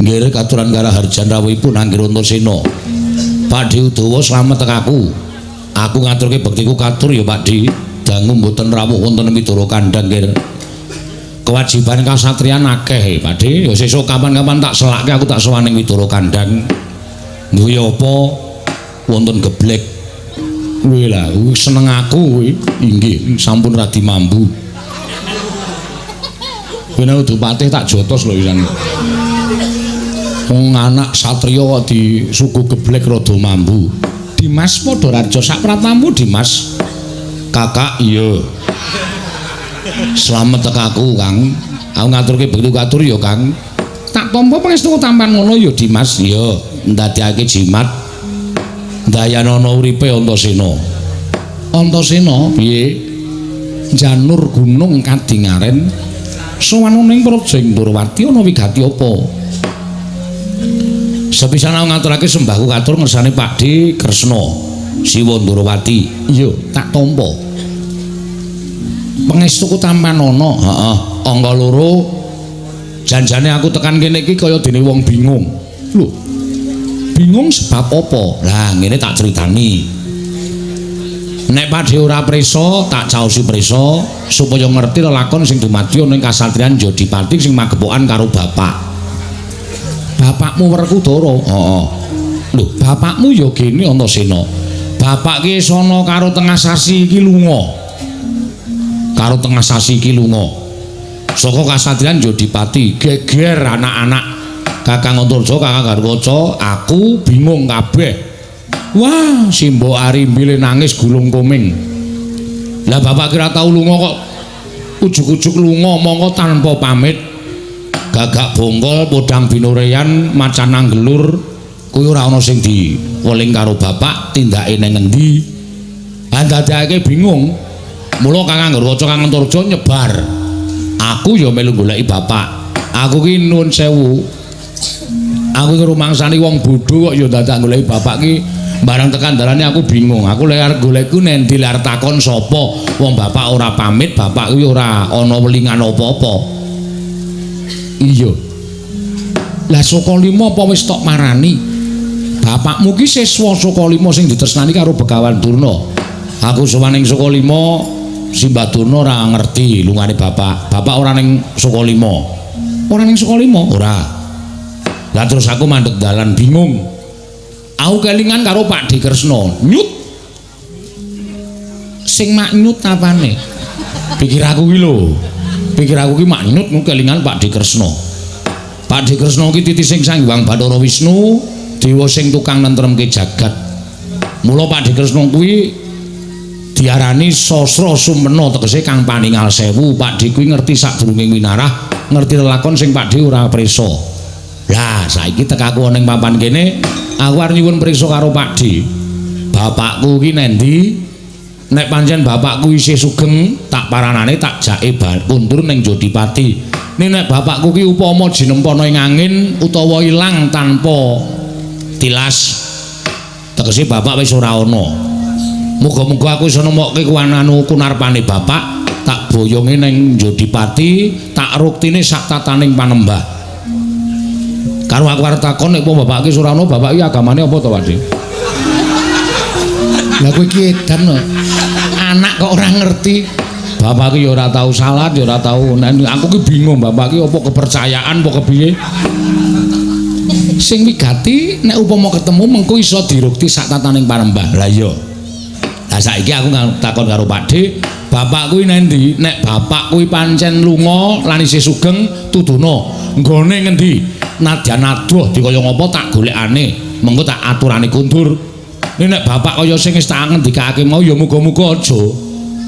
Nggih, katuran karaharjan rawuhipun Anggir Antasena. Pakdhe Udawa slamet tekaku. Aku ngaturke bektiku katur ya Pakdhe. Dangu mboten rawuh wonten Widara Kandhang nggih. Kewajiban kasatriyan akeh Pakdhe. Ya sesuk kapan-kapan tak selake aku tak sowan ning Widara Kandhang. Duwe apa wonten geblek. Kuwi lah, kuwi seneng aku kuwi. Inggih, sampun radi mambu. Kuwi nek udu patih tak jotos lho pisan. Wong anak satriya kok disuguh geblek rada mambu. Dimas Padaraja sak pratamu Dimas. Kakak iya. Slamet tekaku, Kang. Aku ngaturke bekti katur ya, Kang. Tak tampa pangestu tampan ngono ya, Dimas. Iya, ndadekake jimat. Dayanana uripe Antasena. Antasena piye? Janur gunung kadingaren sowan ning Praja ing Ndorowati ana wigati apa? Sepisan aku ngaturake sembahku katur ngersane Pakdhe Kresna Siwa Ndorowati. Iya, tak tampa. Pangestuku tampanana. Heeh, angka loro. Janjane aku tekan kene iki kaya dene wong bingung. Lho. Bingung sebab apa? Lah, ngene tak critani. Nek Pakdhe ora prisa, tak caosi prisa supaya ngerti lelakon sing dumadi ana ing kasatriyan Jodipati sing magepokan karo bapak. Bapakmu Werkudara? Heeh. Lho, bapakmu ya gene Antasena. Bapak ki sono karo tengah sasi iki lunga. Karo tengah sasi iki lunga. Saka kasatriyan Jodipati geger anak-anak Kakang Antarja, Kakang Garwaca, aku bingung kabeh. Wah, Simbok Arimbi nangis gulung koming. Lah bapak kira tau lunga kok ujug-ujug lunga mongko tanpa pamit. Gagak bongkol, podang binoreyan, macan anggelur, kuwi ora ana sing diweling karo bapak, tindake ning ngendi. Andadekake bingung. Mula Kakang Garwaca, Kakang Antarja nyebar. Aku ya melu goleki bapak. Aku ki nuwun sewu. Aku iki rumangsani wong bodho kok ya dadak goleki bapak ki barang tekan dalane aku bingung. Aku lek arep golek ku nendi arep takon sapa? Wong bapak ora pamit, bapak kuwi ora ana welingan apa-apa. Iya. Lah Sukalima apa wis tok marani? Bapakmu ki siswa Sukalima sing ditresnani karo Begawan Durna. Aku sowan ning Sukalima, Simbah Durna ora ngerti lungane bapak. Bapak ora ning Sukalima. Ora ning Sukalima? Ora. Lah terus aku mandek dalan bingung. Aku kelingan karo Pakdhe Kresna. Nyut. Sing maknyut apane? Pikir aku ki lho. Pikir aku ki maknyut kelingan Pakdhe Kresna. Pakdhe Kresna ki titising Sang Hyang Bathara Wisnu, dewa sing tukang nentremke jagat. Mula Pakdhe Kresna kuwi diarani Sasra Sumena, tegese kang paningal sewu. Pakdhe kuwi ngerti sadurunge winarah, ngerti lelakon sing Pakdhe ora prisa. Lah saiki tekaku ana ning papan kene, aku arep nyuwun prisa karo Pakdhe. Bapakku ki nendi? Nek pancen bapakku isih sugeng, tak paranane tak jake kundur ning Jodipati. Ning nek bapakku ki upama jinempana ing angin utawa ilang tanpa tilas, tegese bapak wis ora ana. Muga-muga aku iso nemokke kuwananu kunarpane bapak, tak boyonge ning Jodipati, tak ruktine sak tataning panembah. Karo aku arep takon nek bapak ki ora ana, bapak ki agamane apa to, Pakdhe? Lah kowe iki edan kok. Anak kok ora ngerti. Bapak ki ya ora tau salat, ya ora tau. Aku ki bingung bapak ki apa kepercayaan apa kepiye. Sing wigati nek upama ketemu mengko iso dirukti sak tataning panembah. Lah iya. Lah saiki aku takon karo Pakdhe, bapak kuwi nendi? Nek bapak kuwi pancen lunga lan isih sugeng, tuduhno. Nggone ngendi? Nadyan adoh dikaya ngapa tak golekane, mengko tak aturane kundur. Nek bapak kaya sing wis tak ngendikake mau ya muga-muga aja.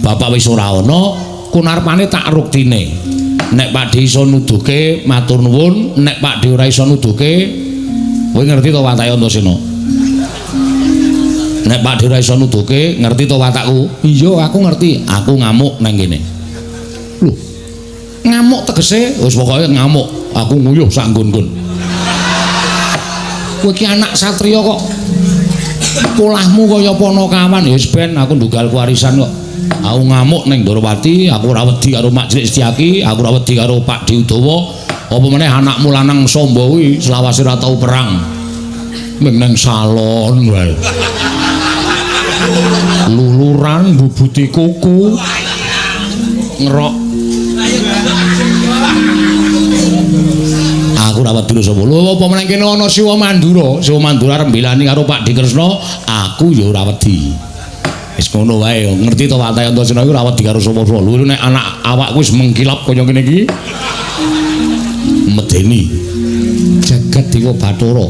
Bapak wis ora ana, kunarpane tak ruktine. Nek Pakdhe iso nuduhke matur nuwun, nek Pakdhe ora iso nuduhke, kowe ngerti to watake Antasena? Nek Pakdhe ora iso nuduhke, ngerti to watakku? Iya, aku ngerti. Aku ngamuk nang kene. Lho. Ngamuk tegese wis pokoke ngamuk. Aku nguyuh sak nggon-nggon. Kowe iki anak satriya kok polahmu kaya panakawan. Ya wis ben aku ndugal warisan kok. Aku ngamuk ning Ndorowati, aku ora wedi karo Mak Cilik Setyaki, aku ora wedi karo Pakdhe Udawa. Apa meneh anakmu lanang Samba kuwi selawase ora tau perang. Ming nang salon wae. Luluran bubuti kuku. Ngerok. Aku ora wedi sapa. Lho apa meneh kene ana Siwa Mandura. Siwa Mandura arep mbelani karo Pakdhe Kresna, aku ya ora wedi. Wis ngono wae, ngerti to Wataya Antasena iku ora wedi karo sapa-sapa. Lho nek anak awakku wis mengkilap kaya ngene iki. Medeni. Jagat Dewa Bathara.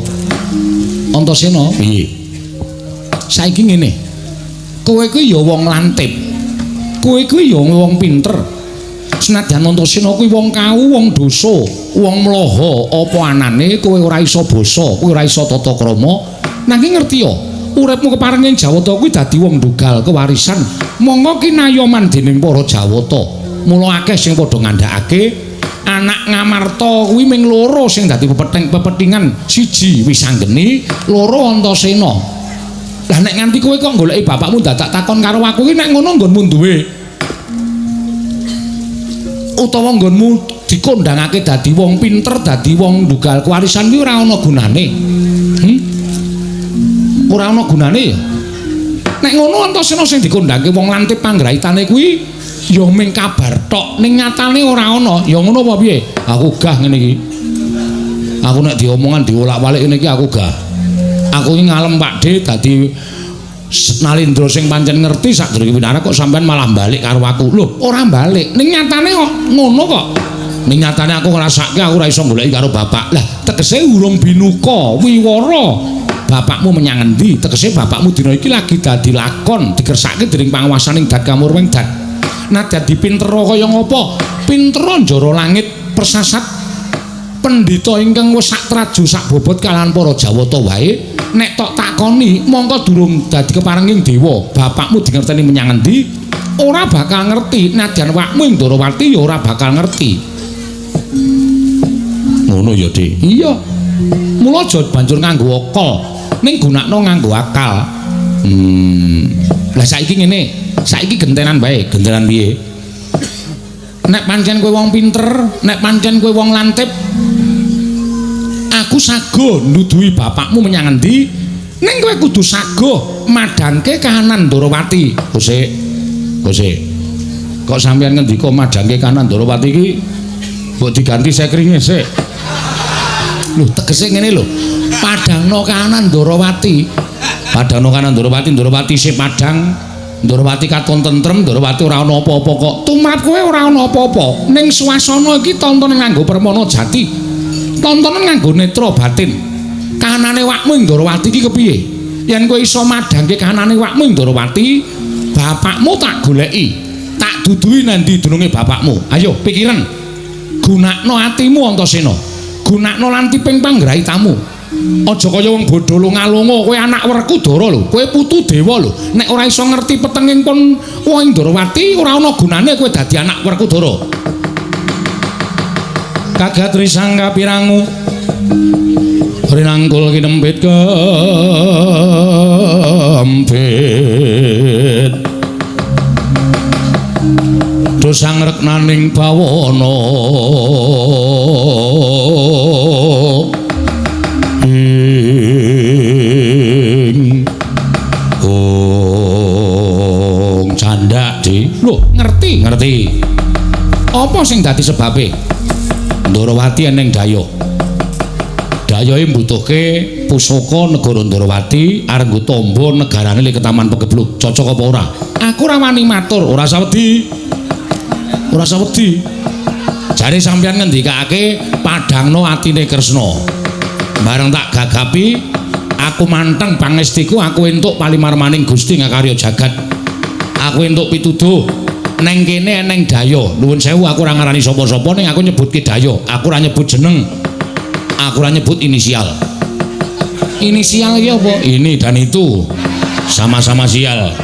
Antasena, piye? Saiki ngene. Kowe kuwi ya wong lantip. Kowe kuwi ya wong pinter. Senadyan Antasena kuwi wong kau, wong dosa, wong mlaha, apa anane kowe ora iso basa, kowe ora iso tata krama. Nanging ngerti ya, uripmu kepareng ing Jawata kuwi dadi wong ndugal kewarisan. Monggo kinayoman dening para Jawata. Mula akeh sing padha ngandhakake anak Ngamarta kuwi ming loro sing dadi pepethingan, siji Wisanggeni, loro Antasena. Lah nek nganti kowe kok goleki bapakmu dadak takon karo aku iki nek ngono nggonmu duwe utawa nggonmu dikondhangake dadi wong pinter, dadi wong ndugal kewarisan kuwi ora ana gunane. Ora ana gunane ya. Nek ngono Antasena sing dikondhangke wong lantip panggraitane kuwi ya ming kabar tok, ning nyatane ora ana. Ya ngono apa piye? Aku gah ngene iki. Aku nek diomongan diolak-walik ngene iki aku gah. Aku iki ngalem Pakdhe dadi Nalindra sing pancen ngerti sadurunge winara kok sampean malah balik karo aku. Lho, ora balik. Ning nyatane kok ngono kok. Ning nyatane aku ngrasake aku ora iso goleki karo bapak. Lah, tegese urung binuka wiwara bapakmu menyang endi? Tegese bapakmu dina iki lagi dadi lakon dikersake dening panguwasaning Dat Kamurwing Dat. Nah, dadi pintera kaya ngapa? Pintera njara langit persasat pendhita ingkang wis sak traju sak bobot kalahan para Jawata wae. Nek tok takoni mongko durung dadi keparenging dewa, bapakmu dingerteni menyang endi? Ora bakal ngerti. Nadyan wakmu ing Ndorowati ya ora bakal ngerti. Ngono ya, Dik. Iya. Mula aja banjur nganggo akal, ning gunakno nganggo akal. Lah saiki ngene, saiki gentenan wae, gentenan piye? Nek pancen kowe wong pinter, nek pancen kowe wong lantip, aku sago nuduhi bapakmu menyang endi, ning kowe kudu sago madhangke kahanan Ndorowati. Kosek, kosek. Kok sampeyan ngendika madhangke kahanan Ndorowati iki mbok diganti sekringe sik. Lho, tegese ngene lho. Padhangno kahanan Ndorowati. Padhangno kahanan Ndorowati, Ndorowati sih padhang, Ndorowati katon tentrem, Ndorowati ora ana apa-apa kok. Tumrap kowe ora ana apa-apa. Ning swasana iki tontonan nganggo permana jati. Tontonan nganggo netra batin. Kahanane wakmu ing Ndorowati iki kepiye? Yen kowe iso madhangke kahanane wakmu ing Ndorowati, bapakmu tak goleki. Tak duduhi nang ndi dununge bapakmu. Ayo pikiran. Gunakno atimu Antasena. Gunakno lantiping panggraitamu. Aja kaya wong bodho lunga-lunga, kowe anak Werkudara lho, kowe putu dewa lho. Nek ora iso ngerti petenging pun wong ing Ndorowati, ora ana gunane kowe dadi anak Werkudara. Kagat risang kapirangu rinangkul kinempit kempit dosang reknaning bawana ing ong candak di lho ngerti ngerti apa sing dadi sebabe Ndorowati eneng dayoh. Dayohe mbutuhke pusaka negara Ndorowati arep nggo tombo negarane li ketaman Pegebluk. Cocok apa ora? Aku ora wani matur, ora usah wedi. Ora usah wedi. Jare sampeyan ngendikake padhangno atine Kresna. Bareng tak gagapi, aku manteng pangestiku, aku entuk palimarmaning Gusti ngakarya jagat. Aku entuk pituduh. Neng kene eneng dayo. Nuwun sewu aku ora ngarani sapa-sapa ning aku nyebutke dayo. Aku ora nyebut jeneng. Aku ora nyebut inisial. Inisial iki apa? Ini dan itu. Sama-sama sial.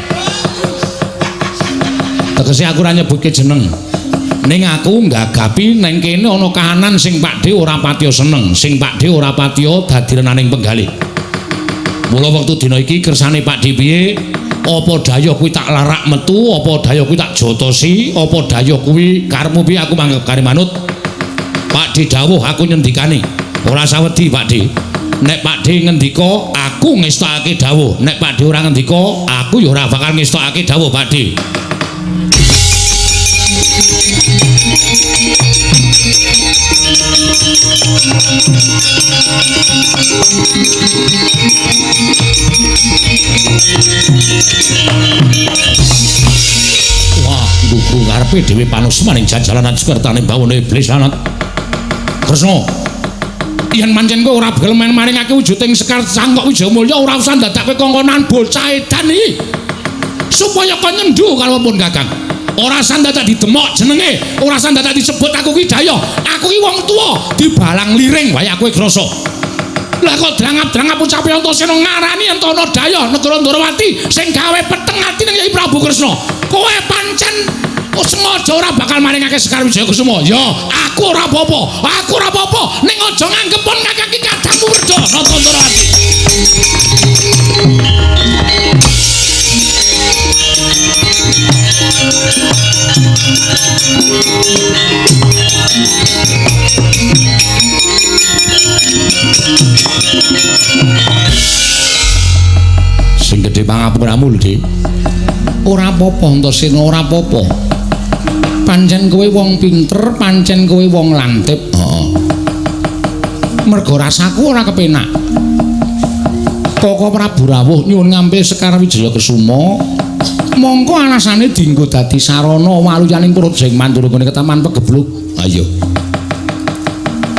Tegese aku ora nyebutke jeneng. Ning aku nggagapi neng kene ana kahanan sing Pakdhe ora patiya seneng, sing Pakdhe ora patiya dadi renaning penggalih. Mula wektu dina iki kersane Pakdhe piye? Apa daya kuwi tak larak metu, apa daya kuwi tak jotosi, apa daya kuwi karepmu piye aku manggep kari manut. Pak D dawuh aku nyendikani. Ora sawedi Pak D. Nek Pak D ngendika aku ngestokake dawuh. Nek Pak D ora ngendika aku ya ora bakal ngestokake dawuh Pak D. Wah, gugu karepe dhewe panusmaning jajalanan sekertane bawone iblis lanat. Kresna, yen pancen kowe ora gelem maringake wujuding Sekar Cangkok Wijayamulya ora usah dadak kowe kongkonan bocah edan iki. Supaya kon nyendu karo pun Kakang. Ora usah dadak didemok jenenge, ora usah dadak disebut aku ki daya. Aku ki wong tuwa, dibalang liring wae aku krasa. Lah kok drangap-drangap ucape Antasena ngarani yen ana daya negara Ndorowati sing gawe peteng ati ning Kyai Prabu Kresna. Kowe pancen sengaja ora bakal maringake Sekar Wijaya Kusuma. Ya, aku ora apa-apa. Aku ora apa-apa. Ning aja nganggep pun Kakang ki kadangmu werda Nata Ndorowati. Sing gedhe pangapuramu lho, Dik. Ora apa-apa Antasena, ora apa-apa. Pancen kowe wong pinter, pancen kowe wong lantip. Heeh. Mergo rasaku ora kepenak. Koko Prabu rawuh nyuwun ngampil Sekar Wijaya Kesuma. Mongko alasane dienggo dadi sarana waluyaning Praja ing Mandura nggone ketaman pegebluk. Ayo.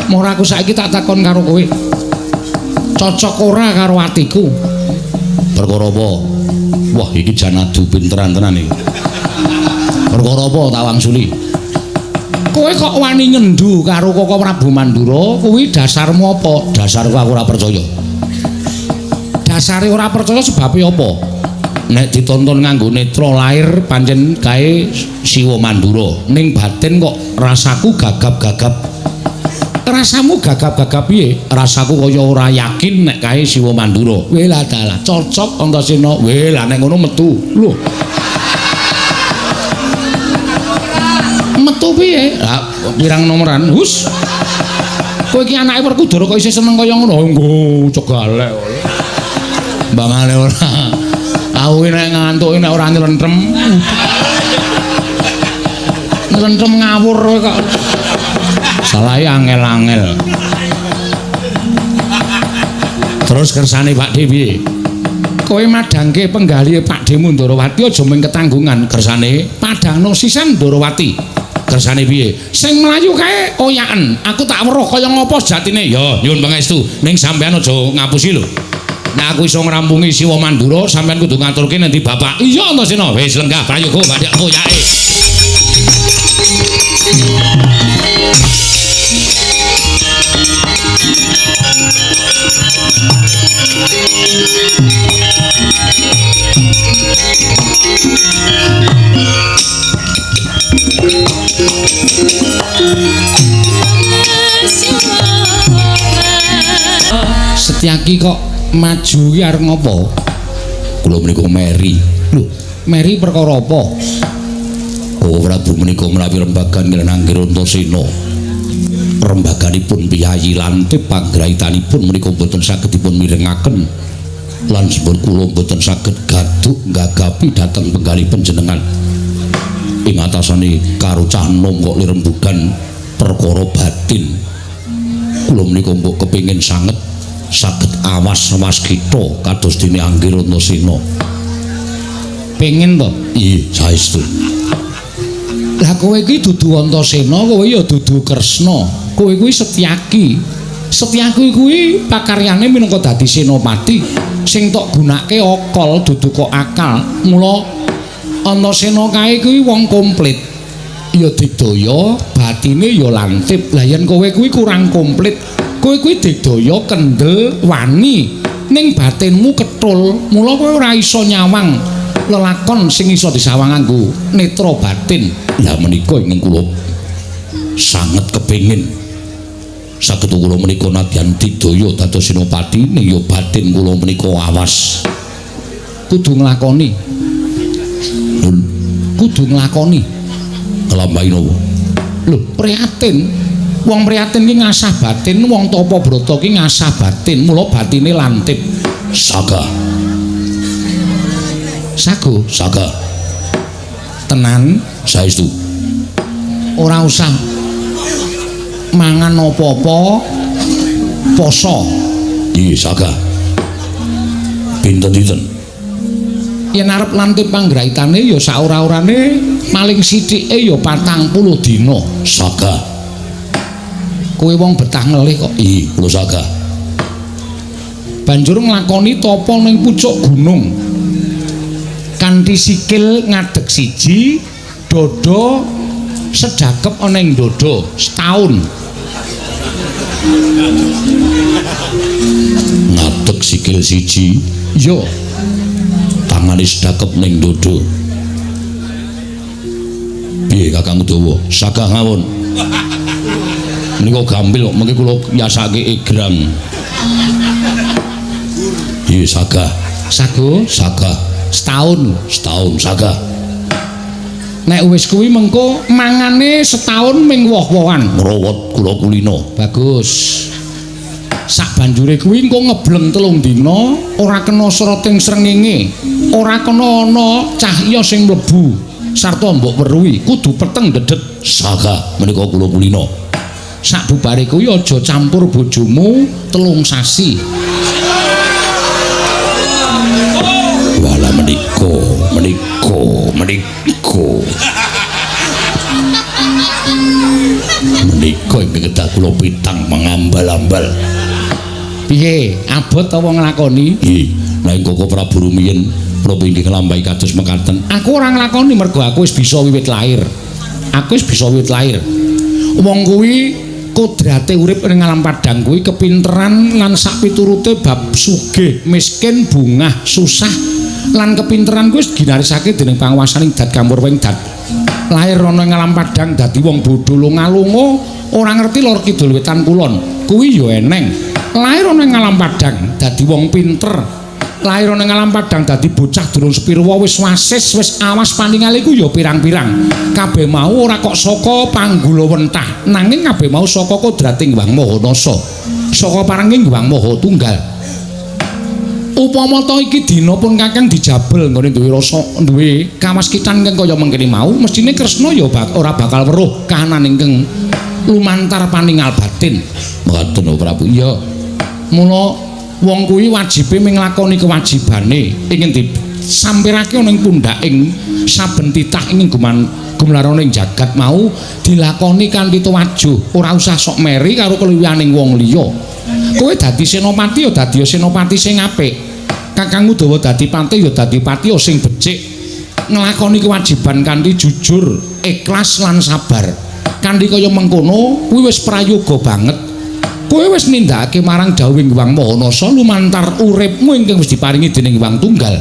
Mora aku saiki tak takon karo kowe. Cocok ora karo atiku? Perkara apa? Wah, iki jan adu pinteran tenan iki. Perkara apa tak wangsuli? Kowe kok wani nyendu karo Koko Prabu Mandura, kuwi dasarmu apa? Dasarku aku ora percaya. Dasare ora percaya sebabe apa? Nek ditonton nganggo netra lair pancen kae Siwa Mandura, ning batin kok rasaku gagap-gagap. Rasamu gagap-gagap piye? Rasaku kaya ora yakin nek kae Siwa Mandura. Weh lah dalah, cocok Antasena. Weh lah nek ngono metu. Lho. Metu piye? Lah pirang nomoran? Hus. Kowe iki anake Werkudara kok isih seneng kaya ngono? Nggo cegalek. Mbangane ora. Aku iki nek ngantuk nek ora nylentrem. Nylentrem ngawur kowe kok. Salahe angel-angel. Terus kersane Pak D piye? Kowe madhangke penggalih Pak D Mundarawati aja mung ketanggungan. Kersane padhangno sisan Ndarawati. Kersane piye? Sing mlayu kae oyaken. Aku tak weruh kaya ngapa sejatine. Ya, nyuwun pangestu. Ning sampean aja ngapusi lho. Nek aku iso ngrampungi Siwa Mandura, sampean kudu ngaturke nanti bapak. Iya, Antasena. Wis lenggah prayoga badhek oyake. Setyaki kok maju ki arep ngopo? Kula menika meri. Lho, meri perkara apa? Oh, Prabu menika menawi rembagan ngilenangke Antasena. Rembaganipun piyayi lantip panggraitanipun menika mboten saged dipun mirengaken. Lan sampun kula mboten saged gaduk gagapi dhateng penggalih panjenengan. Ing atasane karo cah enom kok lirembugan perkara batin. Kula menika mbok kepengin sanget saged awas-awas kita kados dene Anggir Antasena. Pengen to? Iya, saestu. Lah kowe iki dudu Antasena, kowe ya dudu Kresna. Kowe kuwi Setyaki. Setyaki kuwi pakaryane minangka dadi senopati sing tok gunake akal dudu kok akal. Mula Antasena kae kuwi wong komplit. Ya digdaya, batine ya lantip. Lah yen kowe kuwi kurang komplit, kowe kuwi digdaya kendel wani, ning batinmu ketul. Mula kowe ora iso nyawang lelakon sing iso disawang nganggo netra batin. Lah menika ingkang kula sanget kepengin saged kula menika nadyan digdaya dados senopati ning ya batin kula menika awas. Kudu nglakoni. Kudu nglakoni. Nglampahi napa? Lho, prihatin. Wong prihatin ki ngasah batin, wong tapa brata ki ngasah batin, mula batine lantip. Saga. Sago, Saga. Tenan saestu. Ora usah mangan apa-apa, poso. Iya, saga. Pinten-pinten. Yen arep lantip panggraitane ya saora-orane paling sithike ya 40 dina. Saga. Kowe wong betah ngelih kok. Iya, kula saga. Banjur nglakoni tapa ning pucuk gunung. Kanthi sikil ngadeg siji, dada sedakep ana ing dada setaun. Ngadeg sikil siji, iya. Tangane sedakep ning dada. Piye Kakang Udawa? Sagah ngawon. Menika gampil kok, mengki kula yasake egrang. Iya, sagah. Sago, Sagah. Setahun. Setahun sagah. Nek wis kuwi mengko mangane setahun ming woh-wohan. Ngrawat kula kulina. Bagus. Sak banjure kuwi engko ngebleng 3 dina, ora kena sroting srengenge, ora kena ana cahya sing mlebu sarta mbok weruhi, kudu peteng dedet. Sagah menika kula kulina. Sak bubare kuwi aja campur bojomu 3 sasi. Walah menika, menika, menika. Menika ingkang kedah kula pitang mangambal-ambal. Piye? Abot ta wong nglakoni? Nggih, nek Koko Prabu rumiyin kula inggih nglampahi kados mekaten. Aku ora nglakoni mergo aku wis bisa wiwit lahir. Aku wis bisa wiwit lahir. Wong kuwi kodrate urip ning alam padhang kuwi kepinteran lan sak piturute bab sugih, miskin, bungah, susah lan kepinteran kuwi wis ginarisake dening panguwasaning dat kamurwing dat. Lahir ana ing alam padhang dadi wong bodho lunga-lunga ora ngerti lor kidul wetan kulon. Kuwi ya eneng. Lahir ana ing alam padhang dadi wong pinter. Lahir ana ing alam padhang dadi bocah durung sepirwa wis wasis, wis awas paningale iku ya pirang-pirang. Kabeh mau ora kok saka panggula wentah, nanging kabeh mau saka kodrating Hyang Maha Nasa. Saka parenging Hyang Maha Tunggal. Upama ta iki dina pun Kakang dijabel nggone duwe rasa duwe kawaskitan ingkang kaya mengkene mau, mestine Kresna ya ora bakal weruh kahanan ingkang lumantar paningal batin. Mekaten Prabu. Iya. Mula wong kuwi wajibe ming nglakoni kewajibane ingin disampirake ana ing pundhaking saben titah ing gumelarana ing jagat mau dilakoni kanthi tuwajuh, ora usah sok meri karo keluwihaning wong liya. Kowe dadi senopati ya dadi senopati sing apik. Kakang Udawa dadi patih ya dadi patih sing becik. Nglakoni kewajiban kanthi jujur, ikhlas lan sabar. Kanthi kaya mengkono kuwi wis prayoga banget. Kowe wis nindakake marang dawuhing Hyang Maha Nasa lumantar uripmu ingkang wis diparingi dening Hyang Tunggal.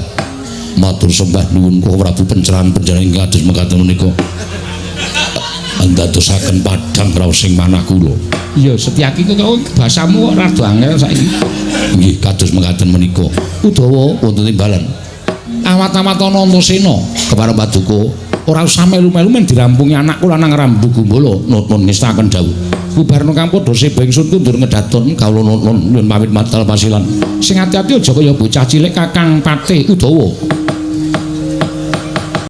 Matur sembah nuwun Koko Prabu pencerahan-pencerahan ingkang kados mekaten menika. Andadosaken padhang raos ing manah kula. Iya, Setyaki kok bahasamu kok rada angel saiki. Nggih, kados mekaten menika. Udawa wonten timbalan. Awat-awat ana Antasena kepareng paduka ora usah melu-melu men dirampungi anakku lanang Rambu Gumbala. Nuwun ngestaken dawuh. Bubarno kang padha seba ingsun kundur ngedaton kawula nuwun nyuwun pamit matal pasilan. Sing ati-ati aja kaya bocah cilik Kakang Patih Udawa.